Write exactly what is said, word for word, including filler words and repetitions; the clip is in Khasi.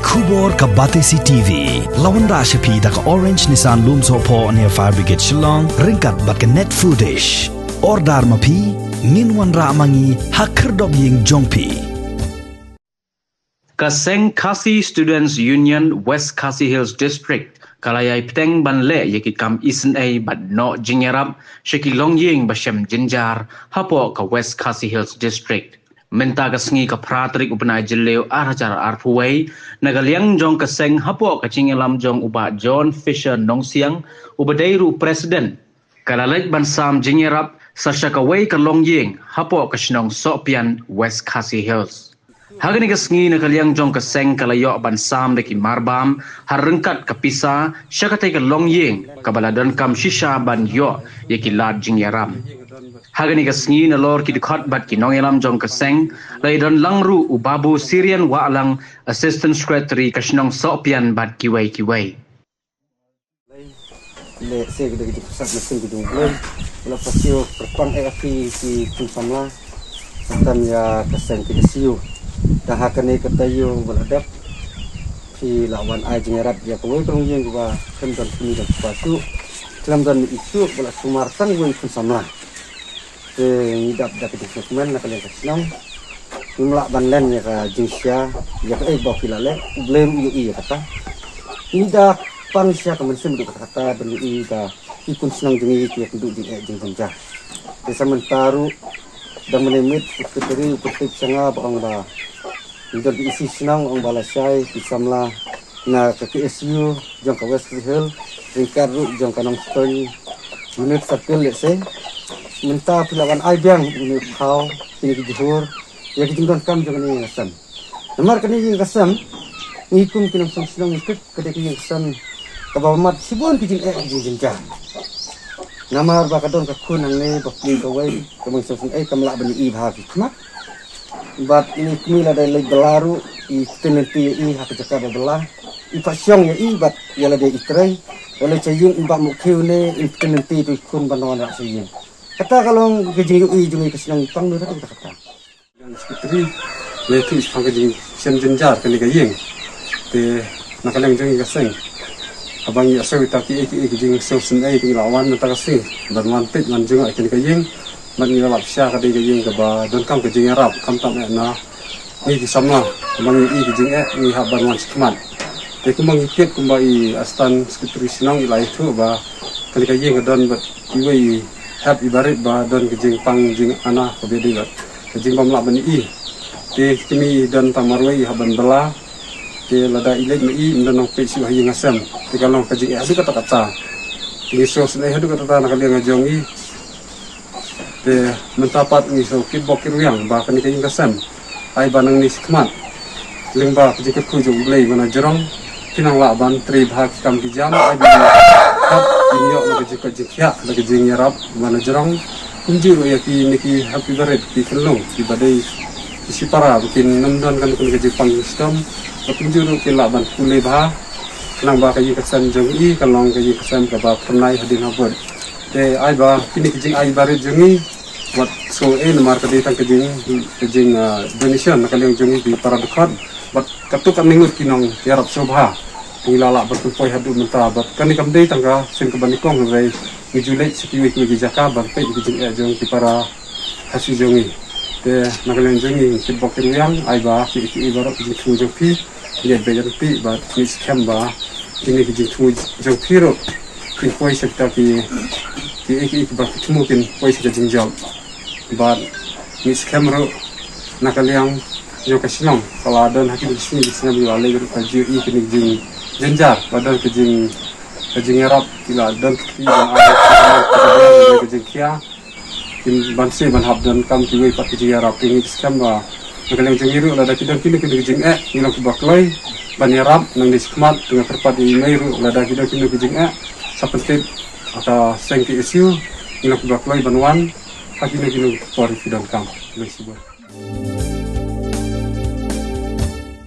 Khubor ka Batesi T V. La wanrah sha phi da ka Orange Nissan Lumsohphoh near Fire Brigade Shillong, ryngkat bad ka Net Foodish. Order ma phi, ngin wanrah ma ngi ha khyrdop ïing jong phi. Ka seng Khasi Students Union West Khasi Hills District ka la ïai bteng ban leh ïa ki kam isynei bad noh jingïarap sha ki longïing ba shem jynjar hapoh ka West Khasi Hills District. Mynta ka sngi ka phra tarik u bnai Jylliew ar hajar arphew wei, na ka liang jong ka seng hapoh ka jingïalam jong u Bah John Fisher Nongsiang, uba dei ruh president, ka la leit ban sam jingïarap sa sha kawei ka longïing hapoh ka shnong Sohpian, West Khasi Hills. Ha kane ka sngi na ka liang jong ka seng ka la ïoh ban sam da ki marbam ha ryngkat ka pisa sha katei ka longïing kaba la donkam shisha ban ïoh ïa ki lad jingïarap. Ha kane ka sngi nalor ki dkhot bad ki nongïalam jong ka seng la ïadon lang ruh u Babu Syrian Wahlang, Assistant Secretary ka shnong Sohpian bad kiwei kiwei. Leh se ka dei ka jingpyrsad na kum ka jong U Blei. Ba la pyrshah pyrpang eh ïa ki khun samla. Khamtam ïa ka seng K S U. Te ha kane ka taïew ba la dep, phi la wan ai jingïarap ïa kawei ka longïing kaba khlem don kmie don kpa shuh, khlem don ïing shuh, ba la sumar tang wei khun samla. Te ngi dap da ka jingsngewkmen na ka liang ka shnong. Ngim lah ban len ïa ka jingshia ïa kaei ba phi la leh, U Blei ruh u ïohi ïa kata. Ngi da pang sha ka mynsiem haduh katta katta ban ïohi ba ki khun shnong jong ngi ki ïakynduh jingeh jingjynjar. Te sa mynta ruh dang mynne miet u secretary u pyntip sha nga ba ong ba ngi don ki issue shnong, ong ba lashai ki samla na ka K S U jong ka West Khasi Hills, ryngkat ruh jong ka Nongstoiñ Unit Circle lehse. Mynta phi la wan ai biang une u phaw, kine ki jhur ïa ki jingdonkam jong kane ka sem. Namar kane ka ïing ka sem, ngi kum ki nongshong shnong ngi tip ka dei ka ïing ka sem kaba mad shibun ki jingeh ki jingjynjar. Namar ba ka don ka khun hangne ba plie kawei, ka bang sngewsynei kam lah ban ïohi bha ha ki khmat. Bad ine i kmie lada i leit bylla ruh, i ktien lynti ïa i ha ka jaka ba bylla, i pynshong ïa i bad ïa lade i trei. Ïa leit sha ïing i Bah Mukhiew ne i ktien lynti ïa i khun ban wanrah sha ïing. Kata ka long ka jingïohi jong ngi ka shnong, pang noh kata kata. Ka secretary, leh tu shaphang ka jingshem jynjar kane ka ïing. Te na ka liang jong ngi ka seng, haba ngi ïohsngew ïa kita kiei kiei ki jingsngewsynei, te ngi la wan mynta ka sngi ban wan peit wan jngoh ïa kane ka ïing. Bad ngi la lap sha ka dei ka ïing kaba donkam ka jingïarap, khamtam eh na ngi ki samla. Haba ngi ïohi ki jingeh ngi hap ban wan shakhmat. Te kumba ngi tip, kumba i Assistant Secretary shnong i la ïathuh ba kane ka ïing ka don bad iwei i hep i barit ba don ka jingpang jingana kaba ïadei bad ka jingbymlah ban ïohi. Te i kmie i don tang marwei, i hap ban bylla. Te lada i leit ma i, ym don nongpeit shuh ha ïing ha sem. Te ka long ka jingeh haduh katta katta. Te ngi sngewsynei haduh katta katta na ka liang jong ngi. Te mynta pat ngi sngew kitbok kirwiang ba kane ka ïing ka sem, ai ba nangne shakhmat, lyngba ka jingkyrkhu jong U Blei ba na jrong, phin nang lah ban trei bha ki kam ki jam, ai ba ngi hap ban ïoh na ka jingkoit jingkhiah da ka jingïarap ba na jrong. Kumjuh ruh ïa kine ki hep ki barit, ki khyllung kiba dei ki shipara, ba kin nym don kano kano ka jingpang jingshitom. Bad kumjuh ruh kin lah ban pule bha, khnang ba ka ïing ka sem jong i kan long ka ïing ka sem kaba phyrnai hadien habud. Te ai ba kine ki jingai barit jong ngi, wat sngew ei namar ka dei tang ka jing, ka jing, ah, donation na ka liang jong ngi ki para dkhot. Bad katto katne ngut ki nongïarap sngewbha, ngi la lah ban pynpoi haduh mynta. Bad kane kam dei tang ka sien kaba nyngkong, hynrei ngi ju leit sha kiwei kiwei ki jaka ban peit ki jingeh jong ki para Khasi jong ngi. Te na ka liang jong ngi, ngi kitbok kirwiang, ai ba kiei kiei baroh ki jingthmu jong phi, ngi ïeit bha ïa phi, bad ngi skhem ba kine ki jingthmu jong phi ruh kin poi sha kita ki, kiei kiei kiba phi thmu kin poi sha ka jingjop. Bad ngi skhem ruh na ka liang jong ka shnong, ka la don ha kine ki sngi ki snem ki la leit ruh ka ju ïohi kine ki jingjynjar, la don ka jing, ka jingïarap, ki la don ki ban ai ka jingkhia. Kin ban sngewbha ban hap donkam kiwei pat ki jingïarap. Te ngi skhem ba na ka liang jong ngi ruh, lada ki don kino kino ki jingeh, ngi long kiba kloi ban ïarap. Nangne shakhmat te nga kyrpad ïa i mei ruh, lada ki don kino ki jingeh, sa pyntip ha ka seng K S U, ngi long kiba kloi ban wan ha kino kino ki por ki donkam. Khublei shibun.